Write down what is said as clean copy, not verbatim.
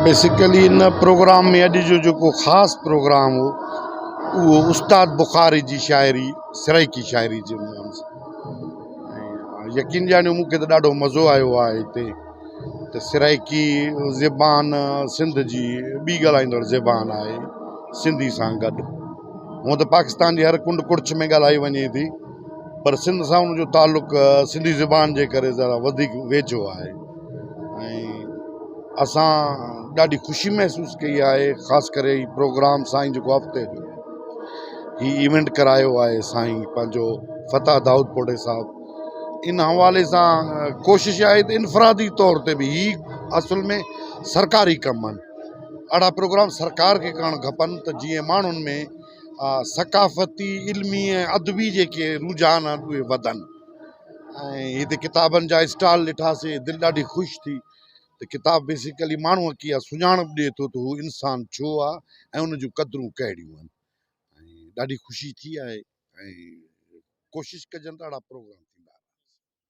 Basically ان programme ۾ اڄ جو جيڪو خاص پروگرام هو اهو استاد بخاري جي شاعري سرائيڪي شاعري جي عنوان سان ۽ يقين ڄاڻيو مون کي ته ڏاڍو مزو آيو آهي هتي ته سرائيڪي زبان سنڌ جي ٻي ڳالهائيندڙ زبان آهي سنڌي سان گڏ هونء ته پاڪستان جي هر ڪنڊ ڪڙڇ ۾ ڳالهائي وڃي ٿي پر سنڌ سان ان جو تعلق سنڌي زبان جي ڪري ذرا وڌيڪ ويجهو آهي ۽ اسان ڏاڍي خوشي محسوس ڪئي آهي خاص ڪري هي پروگرام سائين جيڪو هفتي جو هي ايونٽ ڪرايو آهي سائين پنهنجو فتح دائود پوٽي صاحب ان حوالي سان ڪوشش آهي ته انفرادي طور تي به هي اصل ۾ سرڪاري ڪم آهن اهڙا پروگرام سرڪار کي ڪرڻ کپن ته جيئن ماڻهن ۾ ثقافتي علمي ۽ ادبي جيڪي رجحان آهن اهي وڌن ۽ هتي ڪتابن جا اسٽال ڏٺاسي دل ڏاڍي خوش ٿي ته ڪتاب بيسيڪلي ماڻهوء کي اها سڃاڻپ ڏئي ٿو ته هو انسان ڇو آهي ۽ ان جون قدرون ڪهڙيون آهن ۽ ڏاڍي خوشي ٿي آهي ۽ ڪوشش ڪجن ته اهڙا پروگرام ٿيندا رهن.